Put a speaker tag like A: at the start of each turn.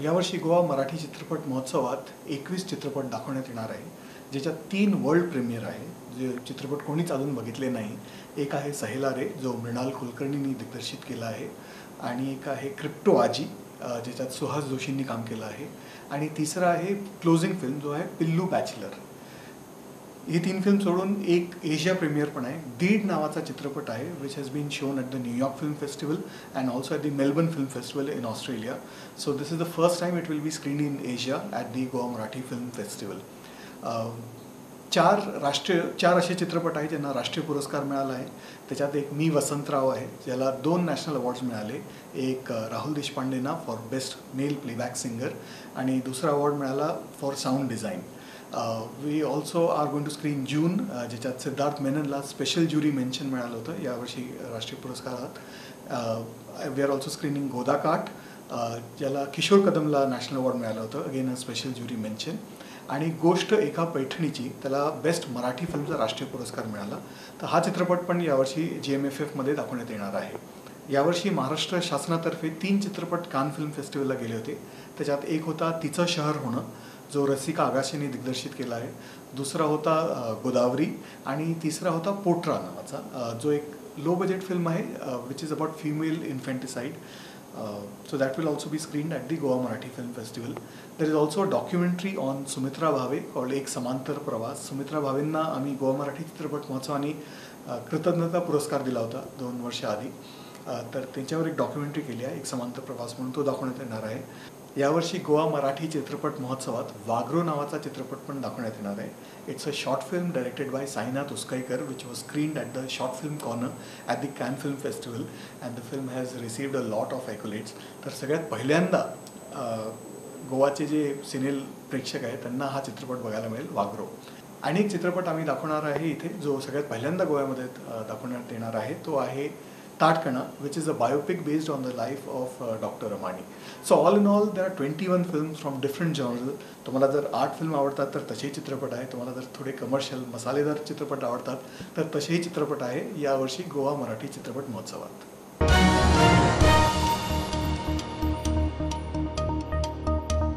A: यावर्षी गोवा मराठी चित्रपट महोत्सवात 21 चित्रपट दाखवण्यात येणार आहे, ज्याच्यात 3 वर्ल्ड प्रीमियर आहे, जे चित्रपट कोणीच अजून बघितले नाही. एक आहे सहेला रे, जो मृणाल कुलकर्णींनी दिग्दर्शित केला आहे, आणि एक आहे क्रिप्टो आजी, ज्याच्यात सुहास जोशींनी काम केलं आहे, आणि तिसरा आहे क्लोजिंग फिल्म, जो आहे पिल्लू बॅचलर. ही 3 फिल्म सोडून एक एशिया प्रीमियर पण आहे, दीड नावाचा चित्रपट आहे, which has been shown at the New York Film Festival and also at the Melbourne Film Festival in Australia. So this is the first time it will be screen in Asia at the Goa Marathi Film Festival. 4 असे चित्रपट आहेत ज्यांना राष्ट्रीय पुरस्कार मिळाला आहे. त्याच्यात एक मी वसंतराव आहे, ज्याला 2 नॅशनल अवॉर्ड्स मिळाले, एक Rahul देशपांडेंना for best male playback singer आणि दुसरा अवॉर्ड मिळाला for sound design. We also are going to screen June, ज्याच्यात सिद्धार्थ मेननला स्पेशल ज्युरी मेन्शन मिळालं होतं यावर्षी राष्ट्रीय पुरस्कारात. We are also screening Godakath, ज्याला किशोर कदमला नॅशनल अवॉर्ड मिळालं होतं, again a special jury mention. आणि गोष्ट एका पैठणीची, त्याला बेस्ट मराठी फिल्मचा राष्ट्रीय पुरस्कार मिळाला. तर हा चित्रपट पण यावर्षी GMFFमध्ये दाखवण्यात येणार आहे. यावर्षी महाराष्ट्र शासनातर्फे 3 चित्रपट कान फिल्म फेस्टिवलला गेले होते. त्याच्यात एक होता तिचं शहर होणं, जो रसिका आगाशेंनी दिग्दर्शित केला आहे, दुसरा होता गोदावरी, आणि तिसरा होता पोटरा नावाचा, जो एक लो बजेट फिल्म आहे, which is about female infanticide. So that will also be screened at the Goa Marathi Film Festival. There is also a documentary on Sumitra Bhave called एक समांतर प्रवास. सुमित्रा भावेंना आम्ही गोवा मराठी चित्रपट महोत्सवाने कृतज्ञता पुरस्कार दिला होता 2 वर्ष आधी. तर त्यांच्यावर एक डॉक्युमेंटरी केली आहे, एक समांतर प्रवास म्हणून, तो दाखवण्यात येणार आहे. यावर्षी गोवा मराठी चित्रपट महोत्सवात वाघरो नावाचा चित्रपट पण दाखवण्यात येणार आहे. It's a short film directed by Sainath Uskaikar, which was screened at the short film corner at the Cannes Film Festival and the film has received a lot of accolades. तर सगळ्यात पहिल्यांदा गोवाचे जे सिनेल प्रेक्षक आहेत त्यांना हा चित्रपट बघायला मिळेल, वाघरो. आणि एक चित्रपट आम्ही दाखवणार आहे इथे, जो सगळ्यात पहिल्यांदा गोव्यामध्ये दाखवण्यात येणार आहे, तो आहे Tatkana, which is a biopic based on the life of Dr. Ramani. So all in all, there are 21 films from different genres. तुम्हाला जर आर्ट फिल्म आवडतात तर तसेही चित्रपट आहे, तुम्हाला जर थोडे कमर्शियल मसालेदार चित्रपट आवडतात तर तसेही चित्रपट आहे यावर्षी गोवा मराठी चित्रपट महोत्सवात.